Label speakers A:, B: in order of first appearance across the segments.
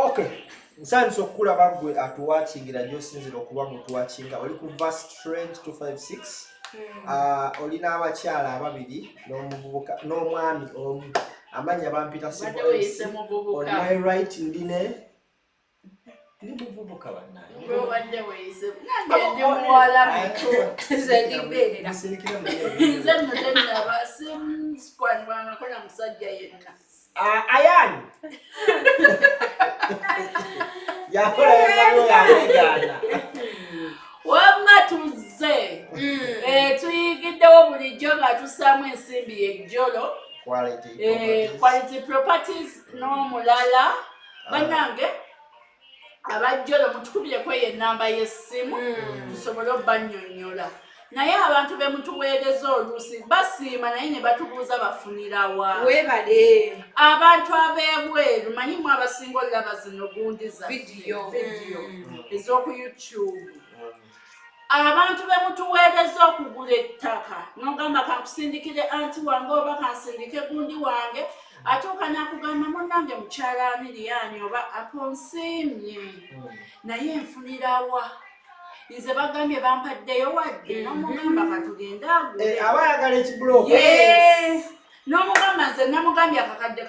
A: Okay, nsanyusa okukulaba gwe atuwakingira gyosinzira okuba nga otuwakinga. Oli ku Verse Trend 256. Ah, olina abakyala ababiri n'omuvubuka n'omwami omu. Amannya bampita
B: Obadde
A: Simple
B: weeyise
A: MC. On
B: muvubuka.
A: my right ndine ndi muvubuka bannange.
B: Obadde weeyise. Nange ndi muwala muto.
C: Nze ndi mbeerera.
A: Musirikire munne.
B: Nze nno tennaba sinkwanibwangako na musajja yenna.
A: Ah, ayani yakola yagano yawegaana.
B: Wamma tuzze. Eh, tuyigiddewo bulijjo nga tussaamu ensimbi yejjolo.
A: Quality
B: Eh,
A: properties.
B: Quality Properties n'omulala. Bannange abajjolo, mutukubireko eyo ennamba y'essimu tusobole obbannyonnyola. Naye abantu be mutuweereza oluusi basiima, naye ne batubuuza bafunirawa.
C: Weebale.
B: Abantu ab'ebweru, manyi mu abasinga olaba zino gundi zaffe,
C: Video.
B: video ez'oku YouTube. Abantu be mutuweereza okugula ettaka, n'ogamba kankusindikire anti wange oba kansindike gundi wange, atuuka n'akugamba, "Munnange mukyala Aniriyani oba aponsiimye, naye nfunirawa? Nze bagambye bampaddeyo wadde." N'omugamba katugende agule.
A: Eh, aba ayagala ekibulooka.
B: Yes. N'omugamba nze namugambye 1.5 kakadde,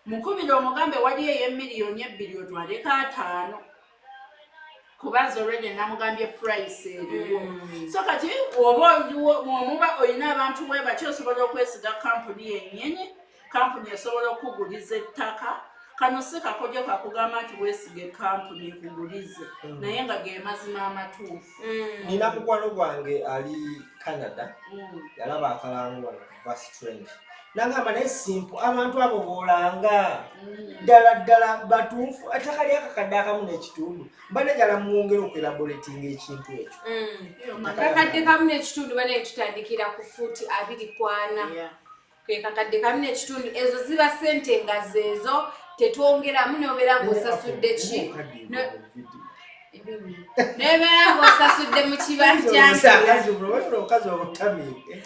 B: mukubire omugambe waliyo ey'emiliyoni 2 otwaleko 50, kuba nze already namugambye price eriwo. So kati oba oliwo, omuba olina abantu bwe batyo, osobola okwesiga kampuni yennyini. Kampuni esobola okukuguliza ettaka. Kano si kakodyo kakugamba nti weesige kampuni ekugulize, naye nga ge mazima amatuufu.
A: Nina mukwano gwange ali Canada. Yalaba akalango wano ku Strange, nagamba, "Naye Simple, abantu abo boolanga ddala ddala batuufu? Ettaka lya 1.5 kakadde?" Mba nejala mwongere okwelaboratinga ekintu ekyo.
C: 1.5 kakadde, banaye tutandikira ku fuuti 24. Ke 1.5 kakadde. Ezo ziba sente nga zeezo, tetwongeramu. Nobeera ng'osasudde ki, nebeera ng'osasudde mu kibanja.
A: Omukazi obutamiike.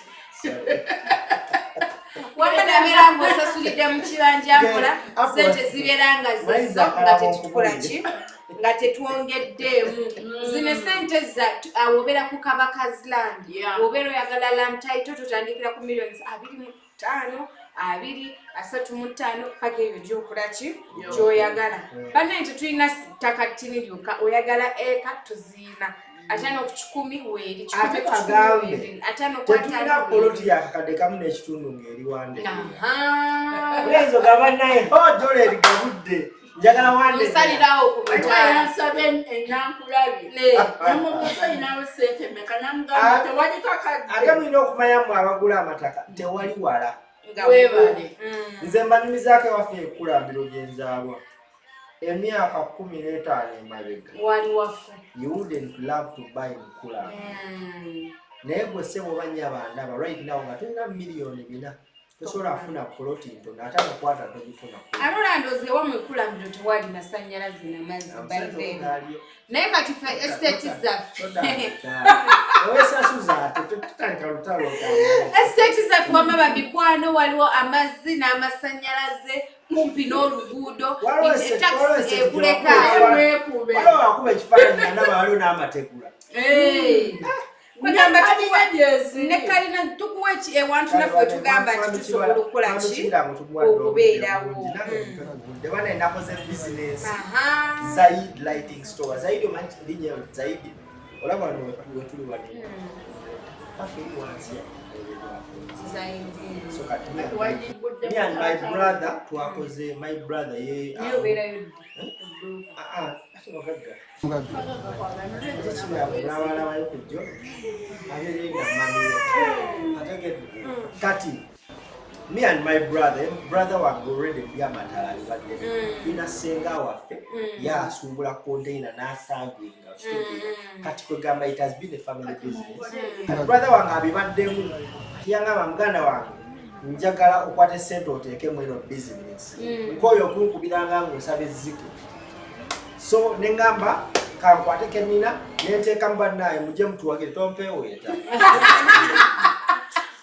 C: Wamma nabeera ng'osasulidde mu kibanja mpola, sente zibeera nga zezo, nga tetukola ki, nga tetwongeddeemu. Zino sente za awo obeera ku Kabaka's land. Obeera oyagala land title, tutandikira ku millions 25, 20, 35, paka eyo gyokola ki, gyoyagala. Bannaye, tetulina ttaka ttini lyokka. Oyagala eka, tuziina 50 ku 100 weeri, 100
A: Ate
C: ku 100
A: kagambe,
C: weeri, 50 ku
A: tetulina
C: 50
A: poloti ya 1.5 kakadde ng'eri wande.
C: Aha.
A: Oyinza ogamba naye ojola erigabudde, njagala wande.
C: Nsalirawo ku bitaano.
B: Yansabye enankulabye. Namubuuza, "Olinawo sente meka?" Namugamba, "Tewali kakadde."
A: Ate mulina okumanya mmwe abagula amataka, tewali wala.
C: Nga
B: Weebale.
A: Nze mbanyumizaako ewaffe ekulambiro gyenzaalwa emyaka 15 emabega.
C: Wali waffe.
A: You wouldn't love to buy Nkulambiro, naye gwe ssebo oba nnyaba ndaba right now nga tolina miliyoni 4, tosobola kufuna poloti ntono, ate amakwata togifuna.
C: Ate olandoozi ewammwe ekulambiro tewali masanyalaze namazzi by then. Naye kati fe estate zaffe,
A: owesasuza ate tutandika lutalo.
C: Estate zaffe wamma bamikwano, waliwo amazzi n'amasanyalaze kumpi n'oluguudo. Takisi ekuleka.
B: Weekube.
A: Waliwo wakuba ekifaananyi nga ndaba waliwo n'amategula.
C: Kwegamba
B: Ne kalina gyeziri.
C: Ne kalina tukuwa ewantu naffe tugamba nti tusobola okukola ki, okubeerawo.
A: Bana, nakoze bizinesi.
C: Aha.
A: Zaid Lighting Store. Zaidi, omanyi linnya Zaidi? Olaba wano wetuli wano, paka eri wansi.
C: Zaidi.
A: So kati me and my-
B: Wagigudde.
A: me and my brother twakoze. My brother ye
C: Naye obeerayo ddi?
A: Ah, ah, ate bagagga. Ate kibalabayo ku jjo abeere nga mamiyo ategedde. Kati me and my brother, brother wange already byamatala abibadde. Tulina senga waffe, ye asuubula container n'asavinga, okitegeera? Kati kwegamba it has been a family business. Kati brother wange abibaddemu. Kati yangamba, "Muganda wange, njagala okwate sente oteekemu eno business." Nkooyo okunkubiranga ng'osaba ezzike, so neŋŋamba kankwate kenina nenteekamu. Bannaaye, mujje mutuwagire, tompeeweeta.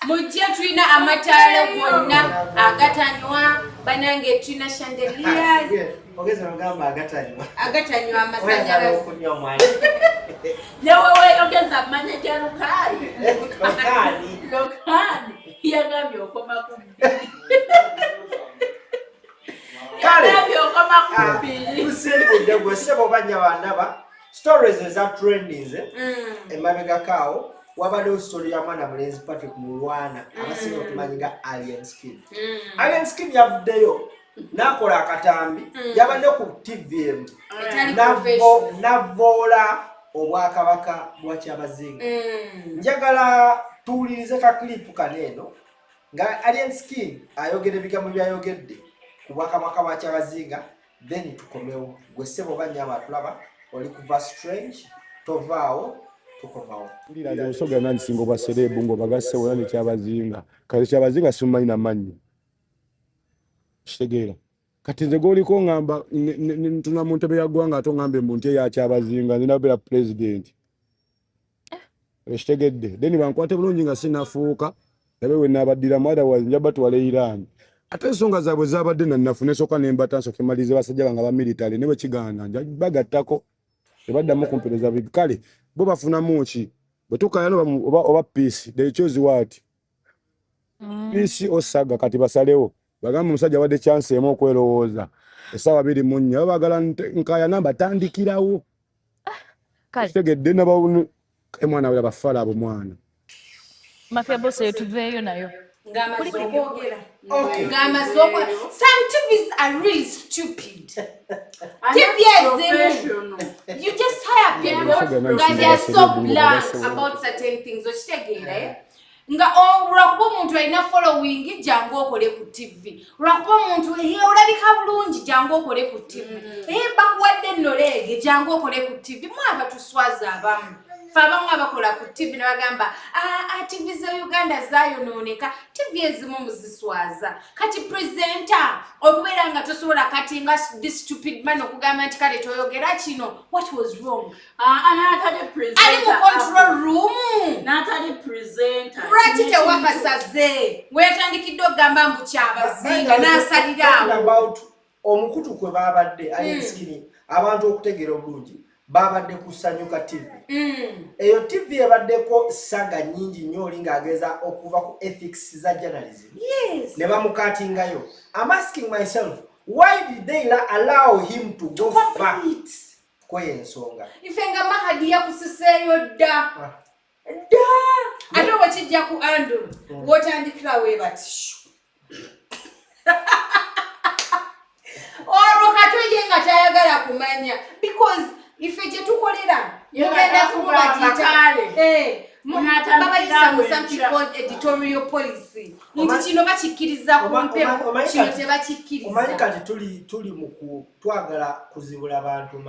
C: Mujje, tulina amataala gonna agatanywa. Banange, tulina chandeliers.
A: Ogeza ogamba agatanywa.
C: Agatanywa
A: Oyagala
C: amasanyalaze.
A: okunywa mwana.
B: Newe weyogeza manager Lukali.
A: Lokaani.
B: Lokani yagambye okoma ku bbiri.
A: Kale.
B: Yagambye okoma ku bbiri.
A: Tusimbudde gwe ssebo banya bandaba stories eza trendings emabegako awo wabaddewo story ya mwana mulenzi Patrick Mulwana, abasinga otumanyi nga Alien Skin. Alien Skin yavuddeyo n'akola akatambi, yabadde ku TVM.
C: Etali professional.
A: Navoola obwakabaka bwa Kyabazinga. Njagala tuwulirize ka clip kano eno nga Alien Skin ayogera ebigambo byayogedde ku bwakabaka bwa Kyabazinga, then tukomewo. Gwe ssebo banyaba atulaba, oli kuva strange, tovaawo, tukomawo.
D: Mpulira nze Busoga nandisinga obwa celeb ng'obagasse wona ne Kyabazinga. Kati Kyabazinga simumanyi na mannya. Kitegeera. Kati nze gw'oliko ngamba ntuna mu ntebe ya ggwanga ate oŋŋambe mbu nti eya Kyabazinga, nze nabeera pulezidenti. Ekitegedde. Then bankwate bulungi nga sinnafuuka, ndabe we naabaddiramu, otherwise nja batwala e Iran. Ate ensonga zaabwe zaabadde nannafu, ne nsooka ne mbata nsooke mmalirize basajja bange aba military, ne bwe kigaana nja bagattako tebaddamu kumpereza bibi. Kale bo bafunamu ki? Bwe tukaayana oba peace, they choose what? Peace or saga. Kati basalewo. Bagamba omusajja awadde chance emu okwerowooza essaawa 24, baba baagala nkaayana mbatandikirawo.
E: Kale.
D: Kitegedde naba mwana we abafala abo mwana.
E: Mafia Boss eyo tuveeyo nayo.
C: Ng'amaze okwogera.
A: Okay.
C: Ng'amaze okwogera. Some TVs are really stupid. TV ezimu. You just hire people
D: Busoga
C: nga they are so
D: nandisinga
C: blank
D: obwa celeb.
C: about certain things. Okitegeera, eh? Nga lwakuba omuntu alina following, jangu okole ku TV. Lwakuba omuntu olabika bulungi, jangu okole ku TV. Bakuwadde nno leege, jangu okole ku TV. Mwaba tuswaza abamu. Fe abamu abakola ku TV ne bagamba, "Ah, ah, TV za Uganda zayonooneka." TV ezimu muziswaza. Kati presenter okubeera nga tosobola kati nga this stupid man okugamba nti kale toyogera kino, what was wrong?
B: N'atali
C: Ali mu control room.
B: N'atali presenter.
C: Lwaki tewakasaze weyatandikidde okugamba mbu Kyabazinga n'asaliraawo?
A: About omukutu kwe babadde Alien Skin, abantu okutegeera obulungi, babadde ku Sanyuka TV. Eyo TV ebaddeko saga nyingi nnyo, oli ng'ageza okuva ku ethics za journalism ne bamukatingayo. I'm asking myself, why did they allow him to go far?
C: Complete.
A: Kweyo ensonga.
C: Ife nga Mahadi yakusiseeyo dda dda, ate bwe kijja ku Andrew wotandikira we bati olwo kato ye nga tayagala kumanya, because ife gye tukolera
B: Ye
C: mugenda
B: nga
C: kumubagiyita
B: takugamba kale.
C: babayisa mu
B: N'atandikirawo
C: something
B: enkya.
C: called editorial policy nti kino bakikkiriza ku mpewo,
A: omanyi
C: kino
A: omanyi
C: tebakikkiriza.
A: Kati tuli mu twagala kuzibula bantu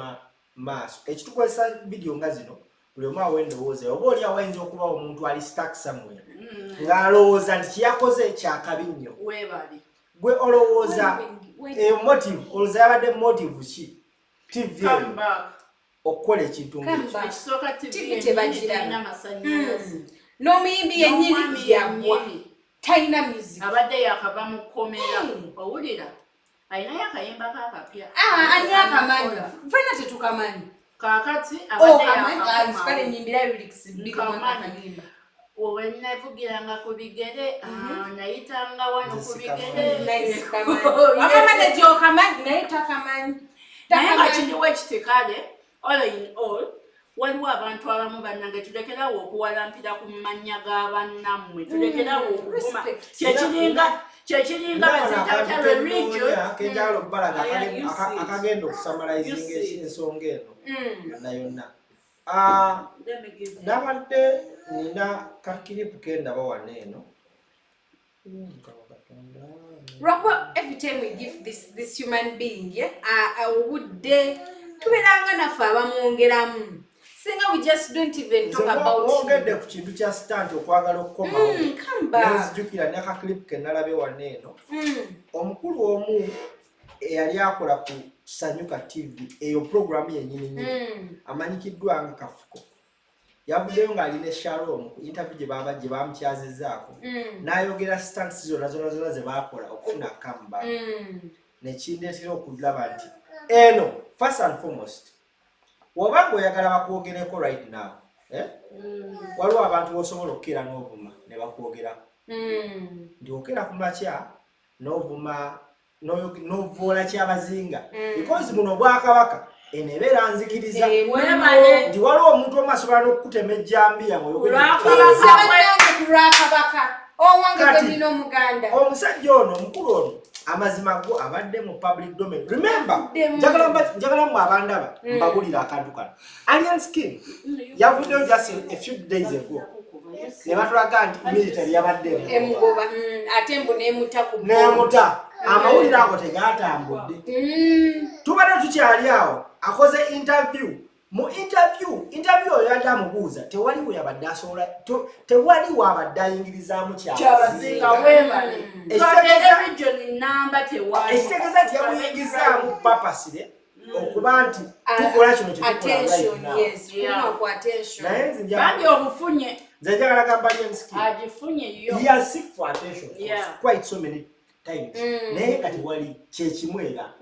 A: maaso. Ekitukozesa vidiyo nga zino, buli omu awa endowooza, oba oli awayinza okuba omuntu ali stuck somewhere ng'alowooza nti kyeyakoze kyakabi nnyo.
B: Weebale.
A: Gwe olowooza
C: Wait.
A: eyo motive, olowooza yabadde motive ki TV
B: Come
A: eyo
B: back.
A: okukola ekintu
C: Come
A: ng'ekyo?
C: back.
B: Ekisooka, TV
C: TV
B: yennyini
C: tebagiraba.
B: terina masannyalaze.
C: N'omuyimbi yennyini
B: N'omwami
C: yagwa.
B: yennyini.
C: Talina music.
B: Abadde yakava mu kkomera. Owulira, ayinayo akayimba kakapya.
C: Ah, ani akamanyi? Ffenna tetukamanyi.
B: Kaakati
C: Oh,
B: abadde
C: amanyi kale.
B: yakakomawo.
C: Nyimbira lyrics bbiri mu
B: Nkamanyi.
C: akayimba.
B: Wenavugiranga ku bigere, nayitanga wano ku
A: Nze
B: bigere.
C: Nice, kamanyi. Wama manager okamanyi naye takamanyi.
B: Naye nga
C: Takamanyi.
B: kiriwo ekiti. Kale, all in all, waliwo abantu abamu bannange, tulekerawo okuwalampira ku mannya ga bannammwe, tulekerawo okuvuma.
C: Respect.
B: Kyekiringa bazita religion.
A: Kenjagala okubalaga
B: Yeah, you see it.
A: akagenda okusummarizinga
B: You see it.
A: ensonga eno yonna yonna. Ah,
B: Let me give you.
A: nabadde nina ka clip kendaba wano eno. Mukama Katonda.
C: Lwakuba every time we give this human being, yeah, obudde, tubeeranga naffe abamwongeramu, singa we just don't even talk
A: Nze
C: about
A: mwongedde
C: him.
A: ku kintu kya stunt okwagala okukomawo.
C: Come back.
A: Nenzijukira ne ka clip ke nalabye wano eno. Omukulu omu eyali akola ku Sanyuka TV, eyo programu yennyini nyini, amanyikiddwa nga Kafuko. Yavuddeyo ng'ali ne Shalom ku interview gye baba gye bamukyazizaako, n'ayogera stunts zonna zonna zonna ze baakola okufuna comeback, nekindeetera okulaba nti eno, first and foremost, wobanga oyagala bakwogereko right now, eh? Waliwo abantu bosobola okukeera n'ovuma ne bakwogerako, nti okeera ku makya n'ovuma, n'ovoola Kyabazinga, because buno obwakabaka eno ebeera nzikiriza
B: Webale.
A: nti waliwo omuntu omu asobola n'okukutema ejjambiya ng'oyogera.
B: Kulwakabaka.
C: Bannange, ku lwakabaka owange
A: Kati,
C: gwe nina omuganda.
A: Omusajja ono omukulu ono, amazima go abadde mu public domain. Remember,
C: Avuddemu.
A: njagala mmwe abandaba mbabulira akantu kano. Alien Skin yavuddeyo just a few days ago ne batulaga nti military yabadde emugoba.
C: Emugoba, ate mbu nemuta ku
A: Nemuta. Amawulire ago tegatambudde. Tubadde tukyali awo, akoze interview. Mu interview oyo yadde amubuuza, tewali we yabadde asobola, tewali wabadde ayingirizaamu
B: Kyabazinga.
A: Kyabazinga.
B: Webale. Region namba tewali.
A: Ekitegeeza nti yamuyingizaamu purposely okuba nti tukola kino kyetukola right
C: Attention.
A: now.
C: Yes.
B: Yeah.
C: Kulina ku attention.
A: Naye nze
B: Bambi obufunye.
A: Nze njagala gamba Alien Skin,
B: Agifunye yo.
A: he has seek for attention quite so many times, naye nga tewali kyekimu era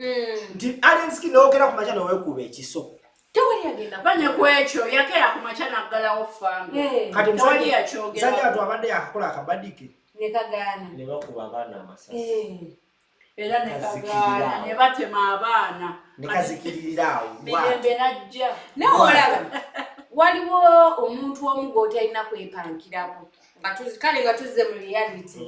A: nti Alien Skin nowokera ku makya nowekuba ekiso.
C: Tewali agenda.
B: Banye ku ekyo, yakeera ku makya naggalawo fango.
A: Kati
B: Tewali
A: musajja
B: yakyogera.
A: watu abadde yakakola akabadike
C: Ne kagaana.
A: ne bakuba abaana amasasi.
B: Era ne kagaana ne batema abaana.
A: Ne kazikiririra awo.
B: Mirembe najja.
C: Naye olaba waliwo omuntu omu gw'otalina kwepankirako. Kale nga tuzze mu reality,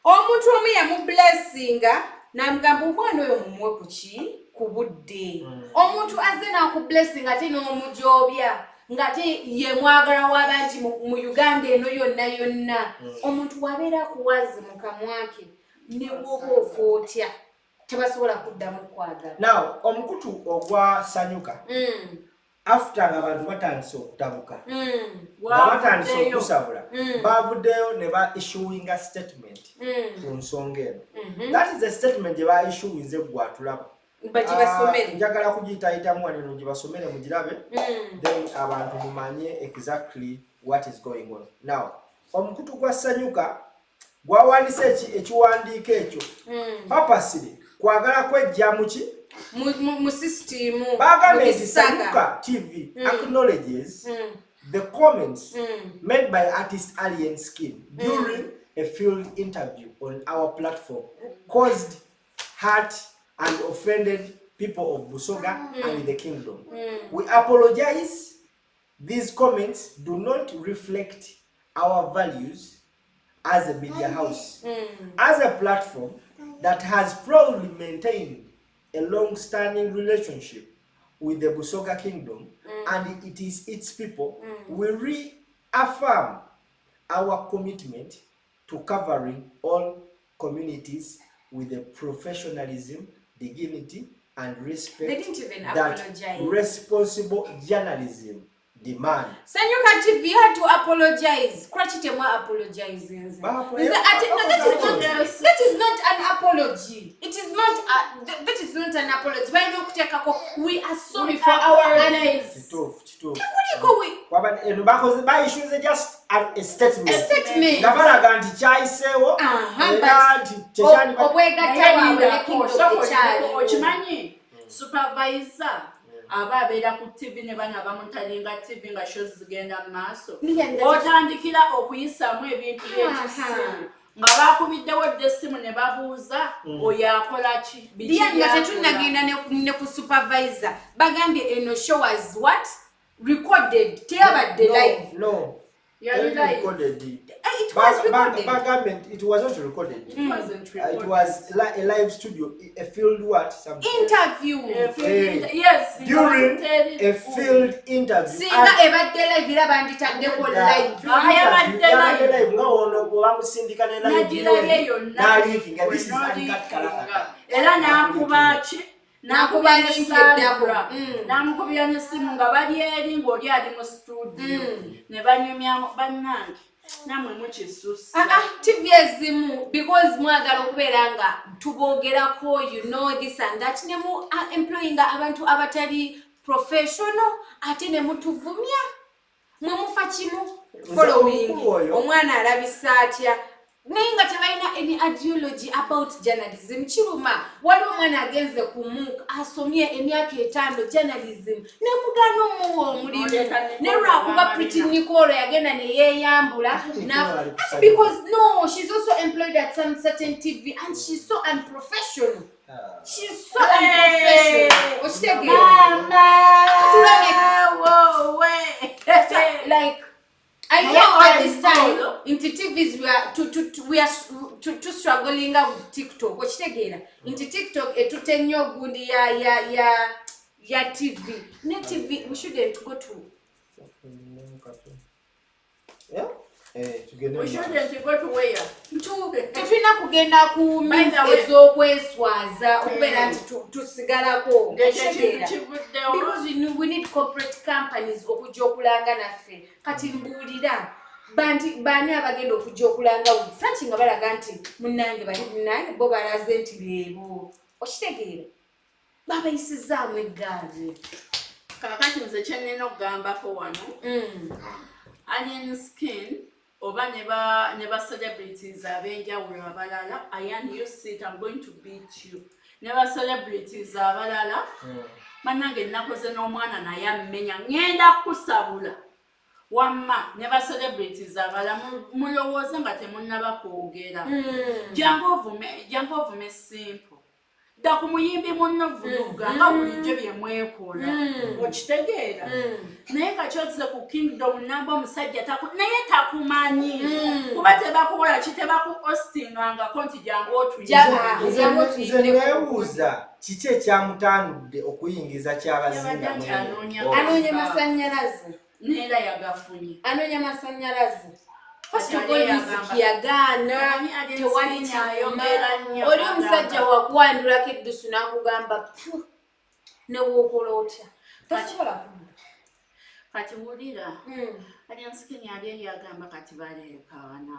C: omuntu omu yamublessinga n'amugamba omwana oyo mumuwe ku ki, ku budde. Omuntu azze n'akublessinga ate n'omujobya, ng'ate ye mwagala w'abangi mu Uganda eno yonna yonna. Omuntu wabeera akuwazi mu kamwa ke, ne bw'oba ofa otya, tebasobola kuddamu kwagala.
A: Now omukutu ogwa Sanyuka, after nga abantu batandise okutabuka, nga batandise
B: Wavuddeyo.
A: okusabula, bavuddeyo ne ba issuinga statement ku nsonga eno. That is a statement gye ba issuinze, gwe atulaba.
C: Bagibasomere.
A: Ah, njagala kugiyitayitamu wano eno gibasomere mugirabe, then abantu mumanye exactly what is going on. Now omukutu gwa Sanyuka gwawandise ekiwandiiko ekyo purposely kwagala kwejja muki?
C: Mu system.
A: Bagambye
C: mu
A: nti
C: bisaga.
A: Sanyuka TV acknowledges the comments made by artist Alien Skin during a field interview on our platform caused hurt and offended people of Busoga and the kingdom. We apologize. These comments do not reflect our values as a media house. As a platform that has proudly maintained a long-standing relationship with the Busoga Kingdom and it is its people, we reaffirm our commitment to covering all communities with the professionalism, dignity, and respect
C: They didn't even
A: that
C: apologize.
A: responsible journalism demand.
C: Sanyuka TV had to apologize. Lwaki temwa apologize nze? Nze ate no, that is not an apology. It is not a, that is not an apology. Balina okuteekako "We are sorry
B: We
C: for our
B: apologize.
A: Kituufu, kituufu.
C: Kuliko we
A: Eno bakoze bayissuze just a statement.
C: A statement.
A: Nga balaga nti kyayiseewo era
C: but
A: nti tekyali
C: obwegatta bwabwe ne kingdom tekyaliwo.
B: Okimanyi supervisor aba abeera ku TV ne bana bamutalinga TV nga shows zigenda mu maaso, otandikira okuyisaamu ebintu byekisimu nga bakubiddewo dda essimu ne babuuza oyo akola ki, biki
C: Lian, nga
B: by'akola.
C: Tetunnagenda ne ku supervisor, bagambye eno show was what, recorded, teyabadde
A: No,
C: live.
A: no.
B: Yali
A: Teri
B: live.
A: recorded.
C: Eh, it was recorded.
A: Bagambye nti it was not recorded.
B: It wasn't
A: It
B: recorded.
A: was a live studio, a field what? Something.
C: Interview.
B: A field
A: Eh,
B: yes,
A: during
B: teri-
A: a field interview.
C: Singa ebadde live era banditaddeko live.
A: Field
B: Ah, yabadde
A: interview, yabadde
B: live.
A: live nga wono bamusindika ne live.
B: Nagirabye yonna.
A: N'aleakinga. This is uncut kalakata.
B: Era n'akuba ki?
C: N'akuba
B: N'akubira
C: link
B: Sandra.
C: eddako.
B: N'amukubira n'essimu nga bali eri ng'oli ali mu studio ne banyumyamu. Bannange, nammwe mukisussa.
C: Ah, ah, TV ezimu, because mwagala okubeera nga tuboogerako, you know, this and that, ne mu employinga abantu abatali professional, ate ne mutuvumya. Mwe mufa kimu
A: Nze
C: following
A: omukulu oyo-
C: omwana alabisa atya, naye nga tebalina any ideology about journalism. Kiruma, waliwo omwana agenze ku MUK, asomye emyaka 5 journalism, nemugaana omuwa omulimu.
B: Oleeta Nicole.
C: Ne lwakuba
B: Ogamba
C: Pretty
B: nina.
C: Nicole yagenda neyeyambula.
A: Ate Nicole ali kusanyuka.
C: Because no, she's also employed at some certain TV and she's so unprofessional.
A: Ah.
C: She's so unprofessional, okitegeera?
B: Mama!
C: Akatulabye.
B: Wowe!
C: Like, I
B: Naye
C: know at this time
B: Nicole-
C: nti TVs we are to, to, to, we are to struggling with TikTok, okitegeera nti TikTok etutte nnyo gundi ya TV ne TV. We shouldn't go to
A: Yeah? Eh, tugende
B: We
A: mu maaso.
B: shouldn't go to where?
C: Tetulina kugenda ku
B: By
C: means
B: the way-
C: ez'okweswaza okubeera nti tusigalako,
B: Ng'ekyo ekintu
C: okitegeera?
B: kivuddewo.
C: Because we need corporate companies okujja okulanga naffe. Kati mbuulira, banti baani abagenda okujja okulanga saki nga balaga nti munnange bali munnange bo balaze nti beebo, okitegeera? Babayisizaamu eggaali.
B: Kaakati nze kye nnina okugambako wano, Alien Skin oba ne ba celebrities ab'enjawulo abalala, ayan, you sit, I'm going to beat you. Ne ba celebrities abalala, bannange, nnakoze n'omwana naye ammenya, ŋŋenda kusabula. Wamma ne ba celebrities abalala, mulowooze nga temunnaba kwogera. Jangu ovume simple, dda ku muyimbi munno vuluga nga bulijjo bye mwekola, okitegeera? Naye kakyozze ku Kingdom namba omusajja naye takumanyi, kuba tebakukola ki, tebaku hostingangako nti jangu otuyimbe.
A: Nze neebuuza kiki ekyamutaanudde okuyingiza Kyabazinga.
B: Yabadde akyanoonya.
C: Anoonya masanyalaze.
B: Neera yagafunye.
C: Anoonya masanyalaze. First of
B: Ate
C: all,
B: yagamba-
C: music yagaana.
B: Omanyi Alien
C: Tewali
B: Skin ayogera nnyo,
C: oli omusajja
B: agamba.
C: wakuwandulako eddusu n'akugamba "Pfu, newookola otya tosobola kunywa."
B: Kati wulira, Alien Skin ali eri agamba kati baleekaana.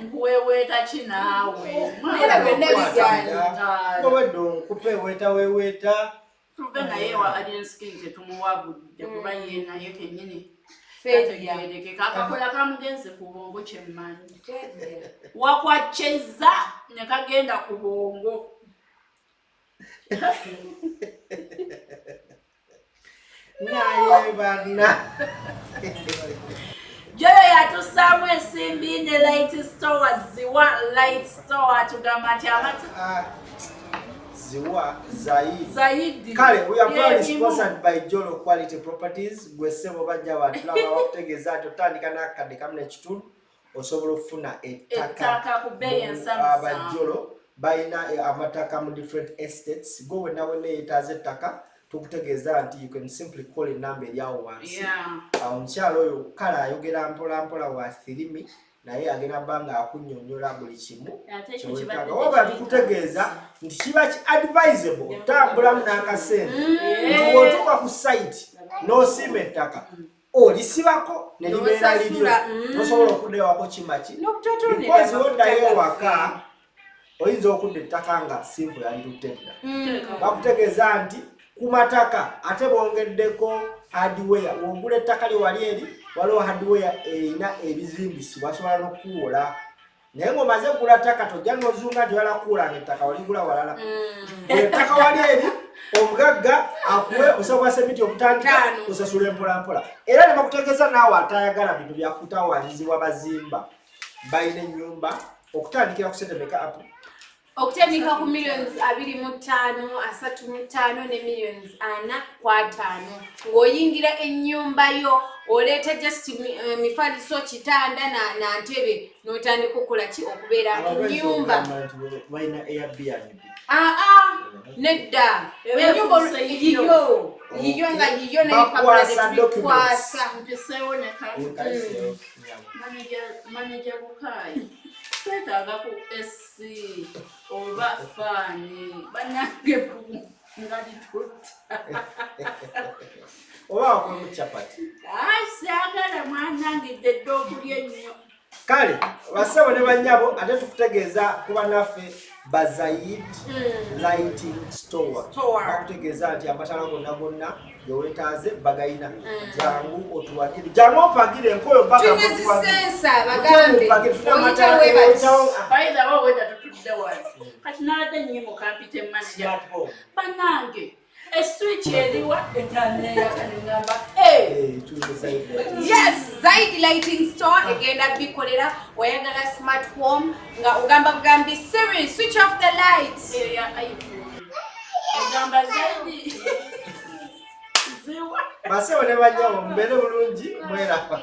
B: Nkuweweeta ki naawe?
C: Naye byonna bigaana.
A: Obwedde onkupeeweeta weeweeta.
B: Tuve naye wa Alien Skin, tetumuwa budde kuba ye naye kennyini
C: Failure.
B: tategeerekeka. Akakola kamugenze ku bwongo, kyemmanyi.
C: Failure.
B: Wakwaceza ne kagenda ku bwongo.
A: Naye banna.
B: Joyo yatussaamu ensimbi ne Light Store, Ziwa Light Store, atugamba nti amata
A: Ah, Ziwa Zaidi.
B: Zaidi.
A: Kale, we are proudly
B: Yebimu.
A: sponsored by Jolo Quality Properties. Gwe ssebo, bajja batulaba bakutegeeza nti otandika n'akakadde 1.5 osobola okufuna ettaka.
B: Ettaka ku bbeeyi ensamusamu.
A: Abajolo balina amataka mu different estates. Gwe wenna wenna yeetaaza ettaka, tukutegeeza nti you can simply call enamba eri awo wansi. Awo omukyalo oyo kale ayogera mpola mpola, wa sirimi, naye agenda bba nga akunnyonnyola buli kimu
B: Ate ekyo
A: kyewetaaga.
B: kibadde
A: Wabula
B: tekiyita.
A: tukutegeeza nti kiba ki advisable otambulamu n'akasente, nti bw'otuuka ku site n'osiima ettaka, olisibako ne libeera liryo.
C: N'osasula,
A: Tosobola okudda ewako kimaki
C: N'obutotoonera
A: because
C: amafuta
A: woddayo
C: gaffe.
A: ewaka oyinza okudda ettaka nga simple yalitutte dda. Bakutegeeza nti ku mataka ate bongeddeko hardware. Wogula ettaka lye wali eri, waliwo hardware erina ebizimbisibwa, asobola n'okukuwola. Naye ng'omaze kugula ttaka, tojja n'ozunga nti oyala kuwulanga ettaka waligula walala. Ettaka wali eri, omugagga akuwe obusawo bwa semiti obutandika
C: Ttaano.
A: osasula empolampola. Era ne bakutegeeza naawe atayagala bintu byakutawanyizibwa, bazimba, balina ennyumba okutandikira ku sente meka apo?
C: Okutandika ku millions 25, 35 ne millions 45, ng'oyingira ennyumba yo, oleeta just mifaliso, kitanda na ntebe, n'otandika okukola ki, okubeera mu nnyumba.
A: Balina Airbnb?
C: Aa, nedda.
B: Eba
C: Ennyumba
B: efuuse yiyo.
C: yiyo, yiyo nga yiyo, naye
A: Bakwasa
C: papula
A: documents.
C: tetubikwasa.
B: Mpiseewo ne kati manager Bukayi, twetaaga ku AC oba fan, bannange, nga litutta.
A: Oba wakwemu chapati.
B: Ai, saagala, mwanangidde dda okulya ennyo.
A: Kale basebo ne bannyabo, ate tukutegeeza kuba naffe Bazayid Lighting Store
C: Store.
A: Bakutegeeza nti amataala gonna gonna gewetaaze bagayina. Jangu otuwagire, jangu opagire enkoyo mpaka
C: Tulina
A: mutuwagire.
C: zisensa bagambe
A: Tupagire, tulina
C: oyita
A: amataala
C: webati.
B: By the way, weda tutudde wano kati nabadde nnyimuka mpite manager.
A: Smart home.
B: Bannange, eswitch eriwa etaneeyaka neŋŋamba.
A: Eh, tuli mu Zaid Lighting.
C: Yes, Zaid Lighting Store egenda bikolera. Oyagala smart home nga ogamba bugambi, "Siri, switch off the lights."
B: Eyo ya iPhone egamba zaidi ziwa.
A: Basebo ne banyabo, mubeere bulungi, mweraba.